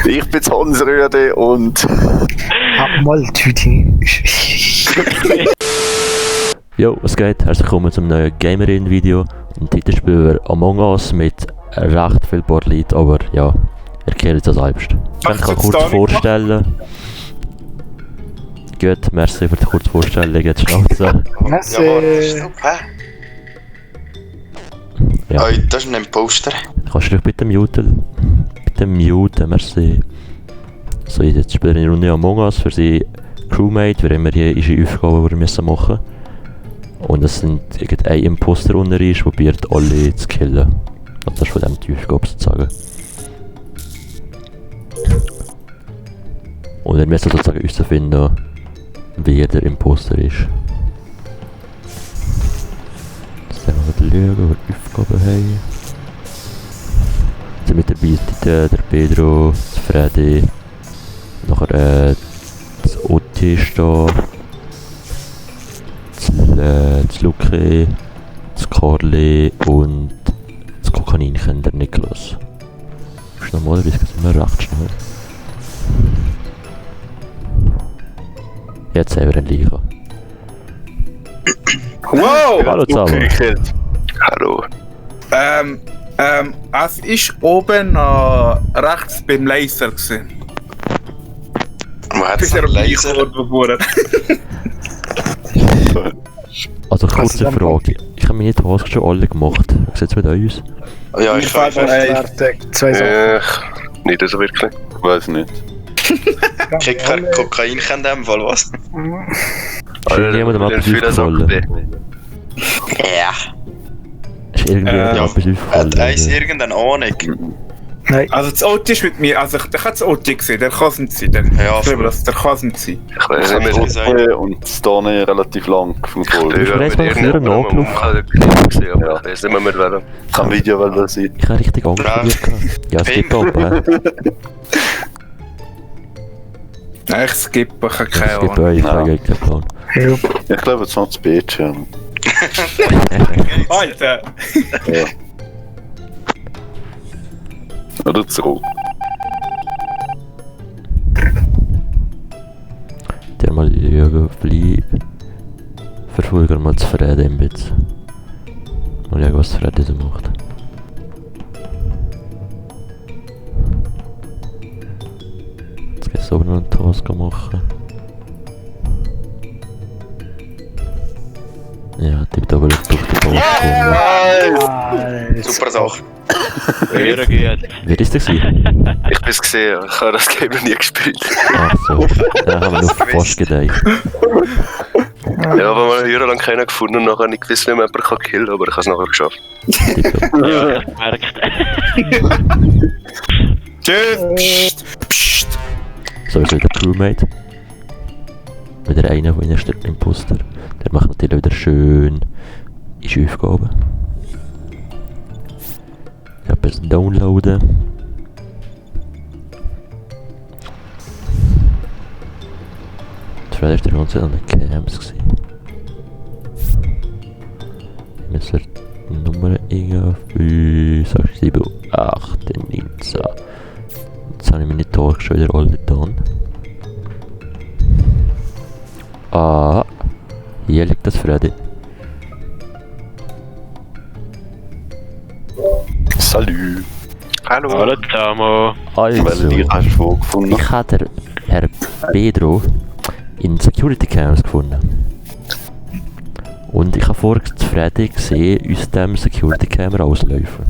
Ich bin Hans Röhrde und... Hab mal Tüti. Jo, was geht? Herzlich willkommen zum neuen Gamerin-Video. Und heute spielen wir Among Us mit recht viel Leuten, aber ja, ihr kennt es selbst. Ich kann mich kurz vorstellen. Gut, merci für die kurze Vorstellung, jetzt Schnauze. Merci. Ja, warte, stopp, hä? Ja. Oh, das ist ein Poster. Kannst du dich bitte muten? Bitte muten, merci. So, jetzt spielen wir eine Runde Among Us für seine Crewmate, wer immer hier ist, eine Aufgabe, die wir machen müssen. Und es sind ein Imposter unter uns, der probiert alle zu killen. Also das ist von dem die Aufgabe sozusagen. Und wir müssen sozusagen herausfinden, wer der Imposter ist. Jetzt werden wir mal schauen, was die Aufgaben haben. Jetzt sind mit dabei der Pedro, das Freddy, nachher das Otti ist da, das Luki, das Carly und das Kokaninchen, der Niklas. Das ist normalerweise immer recht schnell. Jetzt haben wir einen Leichen. Wow! Hallo zusammen. Hallo. Es ist oben rechts beim Laser gewesen. Wo hat es Bis er einen auf mich Laser? geboren. Also kurze Frage. Ich habe meine Tasks schon alle gemacht. Wie sieht es mit euch aus? Oh, ja, ich weiß nicht. Fertig. Zwei Sachen. Nicht so wirklich. Ich weiß nicht. Ich kein Kokain in dem Fall, was? Ist irgendjemandem etwas aufgefallen? Ja. Ist irgendjemandem etwas aufgefallen? Hat eins irgendeine Ahnung? Nein. Also das Oti ist mit mir, also ich habe das Oti gesehen, der kann es nicht sein. Der, Ja, ich glaube, der kann es nicht sein. Ich weiß hab nicht ich mehr gesagt. und das Tone relativ lang verfolgt. Du bist bereits mal früher nachgelaufen. Ja. Ich weiß nicht mehr mit welchem. Kein Video will das sein. Ich habe richtig Angst vor dir gehabt. Ja, es gibt aber. Nein, ich skippe, ich habe keine Es gibt Ahnung. euch, ich habe keinen Plan. Ja. Ich glaube, es ist noch zu Bildschirm. Alter! Ja. Oder zurück. Der mal schauen, vielleicht verfolgen wir mal das Freddy ein bisschen. Mal schauen, was Freddy so macht. Jetzt geht es aber noch einen Task machen. Ja, tippt aber durch den Balkon. Super Sache. Sehr gut. Wer ist der gewesen? Ich bin es gesehen, ich habe das Game noch nie gespielt. Ach so, dann haben wir noch fast gedacht. Ja, aber mal jahrelang keiner gefunden und nachher nicht gewusst, wie man jemanden kann killen, aber ich habe es nachher geschafft. Ja, das merkt. Tschüss! Psst! So ist wieder Crewmate. Wieder einer von ihnen steht Imposter. Der macht natürlich wieder schön ist Aufgaben. Etwas downloaden. Das war der ganze an den Camps gewesen. Ich muss die Nummer eingeben. 5, 7, 8, 19. Jetzt habe ich meine Tage schon wieder alle getan. Ah, hier liegt das Freddy. Salut. Hallo. Hallo zusammen. Weil Also, die hast du vorgefunden. ich habe den Herr Pedro in Security Cameras gefunden. Und ich habe vorher Freddy gesehen, aus dem Security Camera auslaufen.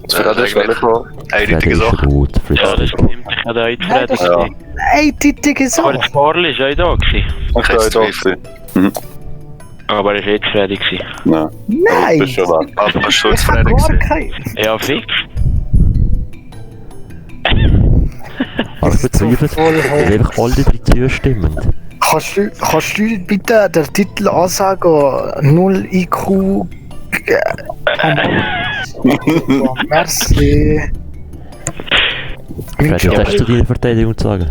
Das ist eigentlich noch eine Freddy richtige ist Sache. rot, Ja, das flüssig. stimmt. Ich hatte heute Nein, das Freddy. ist einteilige Aber Sache. das Marley war auch da. Gewesen. Ich Kein glaube, Zweifel. Aber er war jetzt Freddy. Gewesen. Nein. Nein. Das ist schon weg. Aber hast du schon Ich das habe Freddy gar gesehen? keinen. Ja, fix. Aber ich bezweifle es, weil einfach alle drei zustimmen. Kannst du bitte den Titel ansagen? 0 IQ. Merci. Freddy, was hast du deine Verteidigung zu sagen?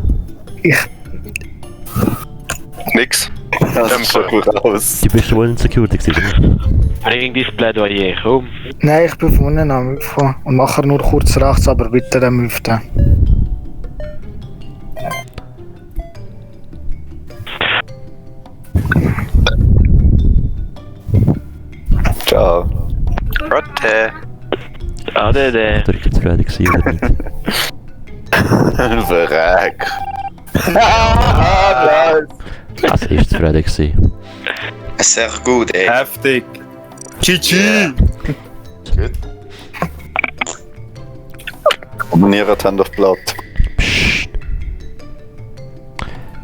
Nix. Das sieht schon gut aus. Du bist wohl in Security gewesen, Bring dein Plädoyer, komm. Nein, ich bin von unten am Auffahren. Und nachher nur kurz rechts, aber bitte den Müften. ADD. ADD. Oder jetzt Freddy gewesen oder nicht? Verreck. Also ist es Freddy gewesen. Sehr gut, ey. Heftig. GG. Gut. Abonnieren Hand auf Blatt. Psst.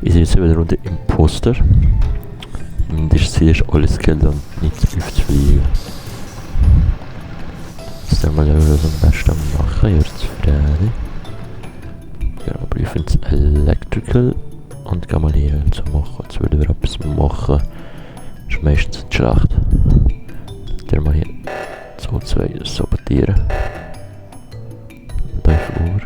Ich sehe jetzt über die Runde Imposter. Und ich sehe, ist alles Geld und nichts aufzufliegen. Das ist mal was am besten machen, jetzt Freddy. Ja, aber ich finde es Electrical und kann mal hier zu machen. Jetzt würden wir etwas machen. Das ist meistens nicht schlecht. Der mal hier so zwei sabotieren. Und einfach Uhr.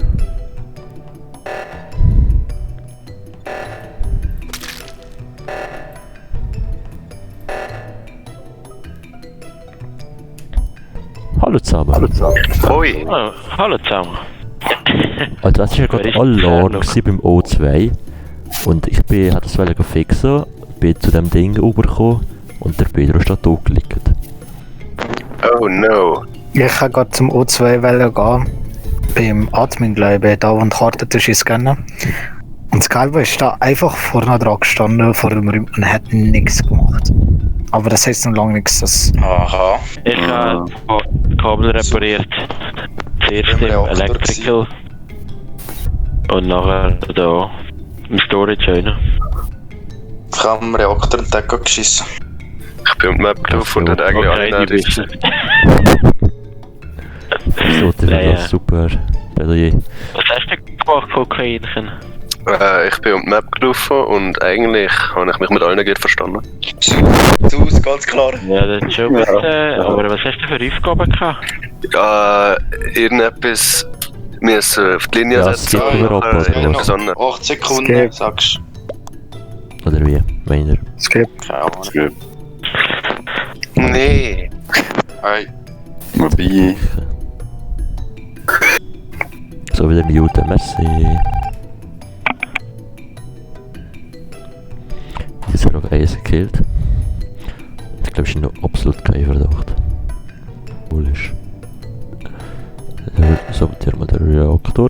Hallo zusammen. Hoi. Oh, hallo zusammen. Also das war ja gerade Alarm beim O2 und ich hatte das fixen, bin zu dem Ding rübergekommen und der Pedro ist da tot gelegt. Oh no. Ich kann gerade zum O2 gehen. Beim Admin, glaube ich, da wo die Karte scannen. Und das Gelbe ist da einfach vorne dran gestanden, vor dem Räum und hat nichts gemacht. Aber das heißt noch lange nichts, dass... Aha. Ich habe Kabel repariert. Zuerst im Electrical. Und nachher da im Storage rein. Ich habe am Reaktor einen Decker geschissen. Ich bin um die Map gelaufen und hat eigentlich alle Nachrichten. So, das Ja, ja. ist super. Plädoyer. Was hast du gemacht, Kokainchen? Ich bin um die Map gelaufen und eigentlich habe ich mich mit allen gut verstanden. Du, ganz klar. Ja, das ist schon gut. Aber was hast du für Aufgaben gehabt? Irgendetwas müssen auf die Linie Ja, setzen. skip überhaupt, nachher oder in was? die Sonne. 8 Sekunden, Skip. sagst Oder wie? Meiner. Skip. du. Keine Ahnung. Nee. Hey. Wobei. So wieder muten, merci. Jetzt habe ich noch eins gekillt. Ich glaube, es ist noch absolut kein Verdacht. Cool ist. Sabotieren wir den Reaktor.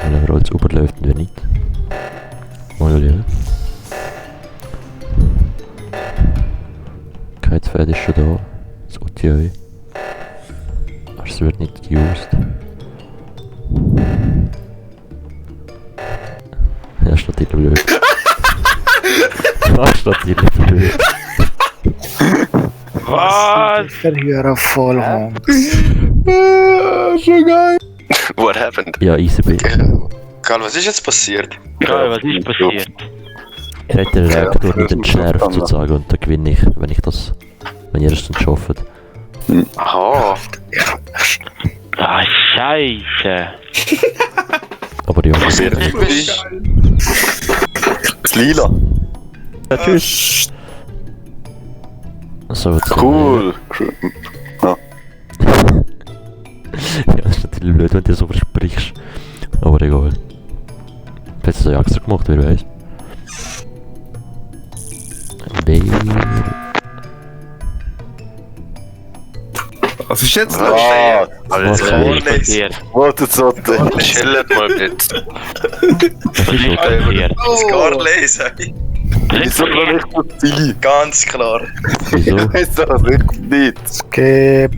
Wenn er als überläuft und wir nicht. Mal ja. Kein Pferd ist schon da. Das OTI. Aber es wird nicht geused. Ja, steht hier blöd. Ja, steht hier blöd. Was? Verhörer Vollhang. What happened? Ja, easy bit. Karl, was ist jetzt passiert? Geil, was ist passiert? Er hat den Reaktor nicht entschärft sozusagen und dann gewinne ich, wenn ihr das dann schafft. Aha. Ah, Scheiße. Aber ja, Sehr typisch. Das Lila. ja, tschüss. So, jetzt Cool. Ja, das ist natürlich blöd, wenn du so versprichst. Aber egal. Vielleicht hast du es ja extra gemacht, wer weiß. Was ist jetzt los? Ah, Alles Was klar. Was ist passiert? wartet so. Chillt mal bitte. Was ist passiert? Das Karl lesen. Wieso noch nicht so Ziel? Ganz klar. Wieso? Ich weiß das wirklich nicht. Skip.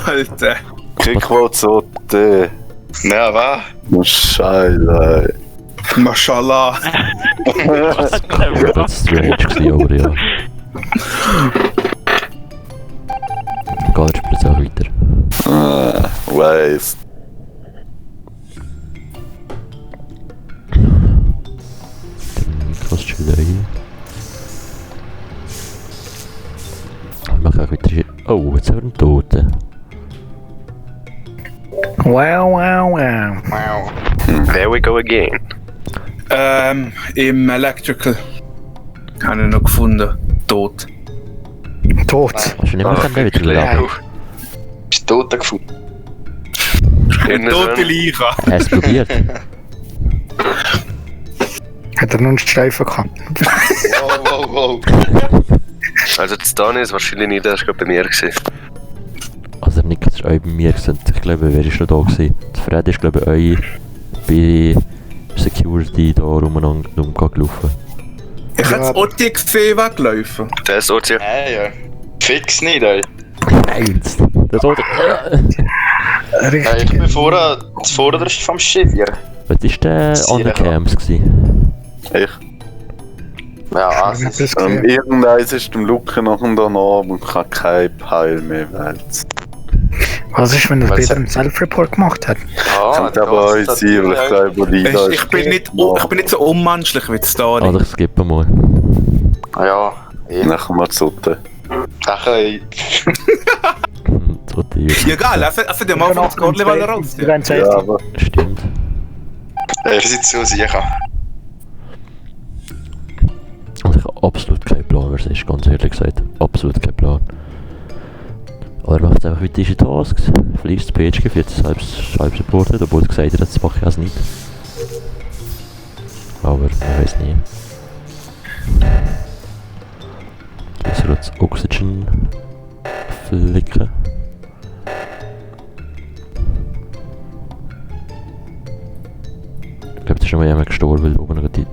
Alter. Kickvote so. Ja, was? Scheiße. Mashallah. Das war strange gewesen, aber ja. Egal, ich spiele jetzt auch weiter. Weiss. Dann kostet wieder hier. Ich mache auch wieder... Oh, jetzt haben wir einen Toten. Wow, wow, wow. Wow. There we go again. Im Electrical. Habe ich noch gefunden. Tot. Tot. Hast du nicht mehr wieder laufen? Bist du tot gefunden? Kennen Tote schon. Leiche. Hast du es probiert? Hat er nur einen Streifen gehabt? Wow. Also das Dani ist wahrscheinlich nicht, das war gerade bei mir gewesen. Also Nick, das war auch bei mir gewesen. Ich glaube, wer ist noch da gewesen? Der Fred ist glaube ich auch bei Security da rumeinander gelaufen. Ich hätte das Otti gesehen, weglaufen. Der ist OC. Ja. Fix nicht, ey. Eins! Das war Ich Richtig. bin zuvorderst vom Schiff hier. Was war der Sicher. an den Camps gewesen? Ich. Ja, Ich hab also. das gesehen. Irgendeins ist dem Luke nachher danach und kann kein Peil mehr wälzen. Was ist, wenn er Weil Peter es- einen Self-Report gemacht hat? Könnte aber auch sein, weil ich glaube, Lila Ich bin nicht so unmenschlich wie das Dani. Also ich skippe mal. Ja, nachher mal Zotte. So die Ja, geil, also der Mann von das Gordel raus. Die ganze Ja, Zeit. aber Stimmt. ihr seid so sicher. Also ich habe absolut keinen Plan, was es ist, ganz ehrlich gesagt. Absolut keinen Plan. Aber er macht einfach wie diese Tasks. Fließt das PHG, wird es halb supportet, obwohl er gesagt hat, das mache ich also nicht. Aber man weiß nie. Jetzt soll das Oxygen flicken. Ich glaube, da ist schon mal jemand gestorben, weil oben noch die...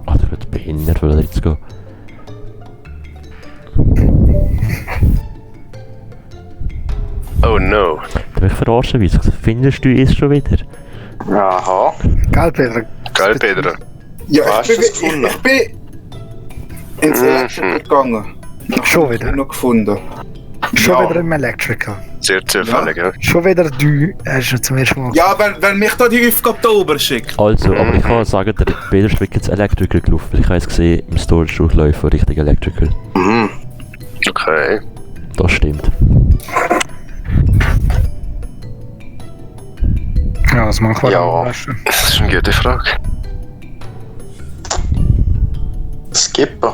Ach, der wird behindert, weil er jetzt geht. Oh no. Du mich verarschen, wieso findest du es schon wieder? Aha. Gell, Peter? Geil, Pedro. Ja, Hast du das gefunden? ich bin ins Elektrik gegangen. Schon wieder? Noch gefunden. Schon Ja. wieder im Electrical. Sehr zufällig, ja. Schon wieder du hast du zum ersten Mal. Ja, wenn mich da die Aufgabe da oben schickt. Also, aber ich kann sagen, der Peter ist wirklich ins Electrical gelaufen, weil ich habe es gesehen, im Storage durchlaufen Richtung Electrical. Mhm. Okay. Das stimmt. Ja, was machen wir? Ja. Weißt du? Das ist eine gute Frage. Skippen.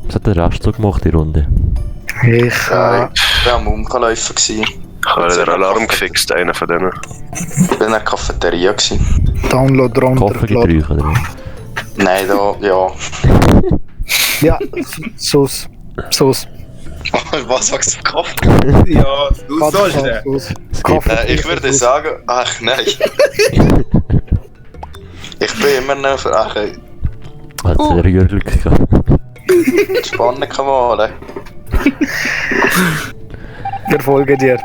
Was hat der Rest so gemacht, die Runde? Ich Ja, ich war am Umgelaufen. Ich habe den Alarm gefixt, einer von denen. Ich war in der Cafeteria. Download Kaffee runtergeladen. geträucht, oder was? Nein, da, ja. Ja, Sauce. Sauce. Was sagst du, Kaffee? Ja, du sollst den. Sauce. Es gibt Ich würde sagen, ach nein. Ich bin immer noch für ach, hat sehr Glück gehabt. spannend kann man mal. Wir folgen dir.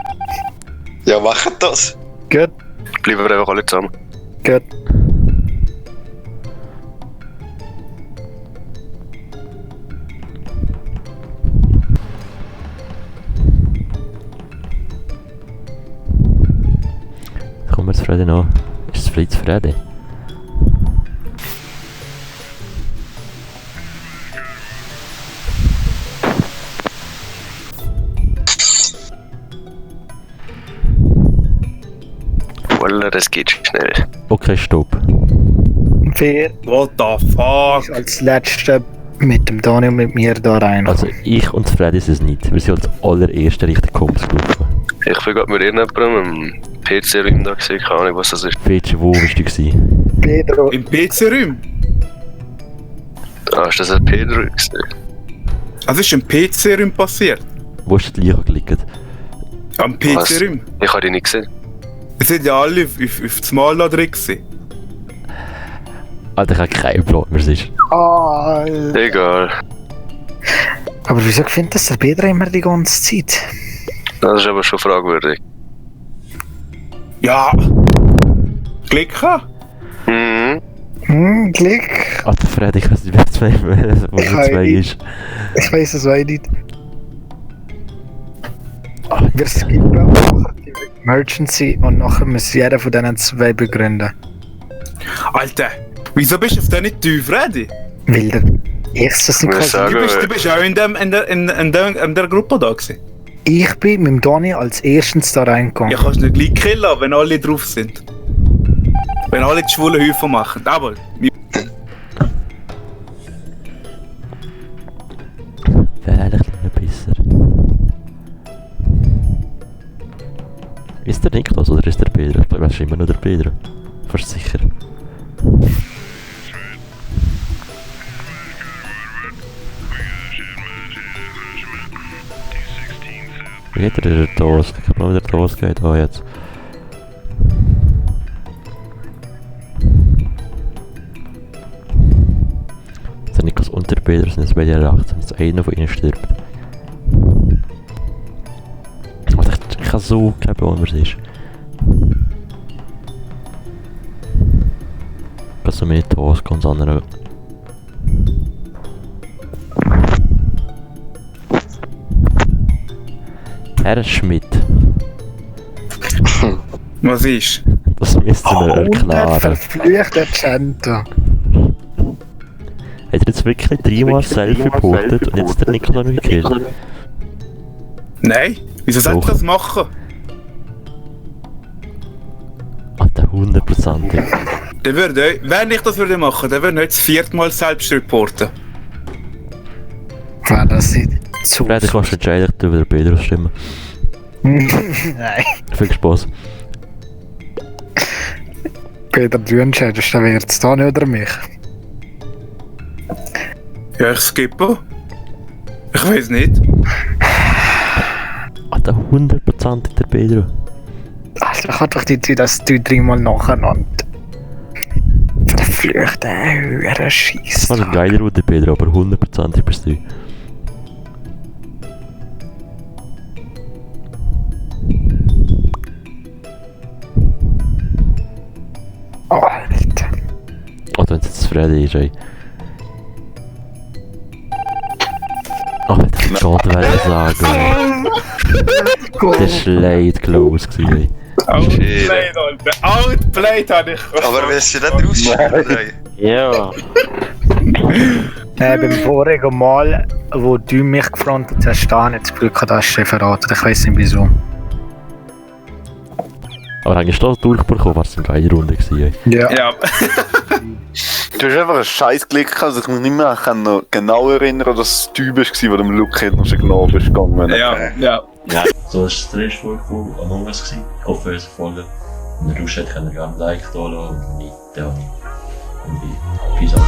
Ja, macht das. Gut, Bleiben wir einfach alle zusammen. gut. Kommen wir zu Freddy noch. Ist es Fritz Freddy? Voila, das geht schnell. Okay, stopp. Wer What the fuck? ist als Letzter mit dem Dani und mit mir da rein? Also ich und Freddy sind es nicht. Wir sind als allererste Richtung Komps gelaufen. Ich bin gerade mit irgendjemandem im PC-Raum da gesehen, keine Ahnung was das ist. Fetsch, wo bist du gewesen? Pedro. Im PC-Raum? Ah, ist das ein Pedro gewesen? Was ist im PC-Raum passiert? Wo ist die Leiche gelegen? Am Was? PC-Raum? Ich habe die nicht gesehen. Wir sind ja alle auf das Mal da drin gewesen. Alter, ich habe keinen Plan, was es ist. Ah, Egal. aber wieso findet das der Pedro immer die ganze Zeit? Das ist aber schon fragwürdig. Ja. Glück gehabt. Mhm. Glück. Alter, Freddy, ich weiß nicht, wer zwei, wo Ich der weiß zwei nicht. ist. Ich weiß es auch nicht. Wir skippen nachher die Emergency und nachher muss jeder von diesen zwei begründen. Alter, wieso bist du auf den nicht tief, Freddy? Weil der erstes nicht Ich muss quasi. sagen, Du bist auch in der Gruppe da gewesen. Ich bin mit dem Dani als erstens da reingegangen. Ja, kannst du nicht gleich killen, wenn alle drauf sind. Wenn alle die schwulen Häufer machen. Aber, Wäre eigentlich ein besser. Ist der Nick das oder ist der Peter? Ich glaube, immer noch der Pedro. Fast sicher. Wie geht der Task? Ich hab noch wieder Task geht. Oh, jetzt. Das sind nicht ganz unter Pedro, sind jetzt beide rechts. Wenn jetzt einer von ihnen stirbt. Aber ich kann so keine Ahnung, was es ist. Ich so meine Task ganz andere. Herr Schmidt. Was ist? Das müsst ihr mir erklären. Verfluchter Cento. Hat er jetzt wirklich 3-mal self-reported und jetzt der Nikola noch gekillt? Nein, wieso sollte ich das machen? Alter, 100%. Der würde, wenn ich das würde machen, der würde nicht das 4. Mal selbst reporten. War das nicht zu... Fred, ich kannst entscheiden, ich würde Pedro stimmen. Nein. Viel Spaß. Peter, du entscheidest, dann wird's da nicht oder mich. Ja, ich skippe. Ich weiß nicht. Alter, 100% der Pedro. Alter, ich hatte doch die Zeit, dass du 3-mal nacheinander... Verfluchter höhere Scheiss. Das ist ein geiler Runde, Pedro, aber 100% bist du. Alter. Oder wenn es jetzt Freddy ist, ey. Alter, ich wollte sagen. Das war late close gewesen, ey. Outplayed, Alter. Outplayed habe ich. Aber willst du nicht rausschneiden? Ja. Beim vorigen Mal, wo du mich gefrontet hast, da habe ich das Glück gehabt, dass du verraten. Ich weiss nicht wieso. Aber eigentlich ist das durchbekommen, war es eine geile Runde gewesen, ey. Ja. Ja. Du hast einfach einen scheiß Glück gehabt, also ich muss nicht mehr noch genau erinnern, dass es der Typ war, der dem Luke noch so genau ist gegangen. Ja. So ist das erste Folge von Among Us gewesen. Ich hoffe, ihr seid gefallen. Wenn ihr Lust habt, könnt ihr gerne ein Like da lassen und nicht, und peace out.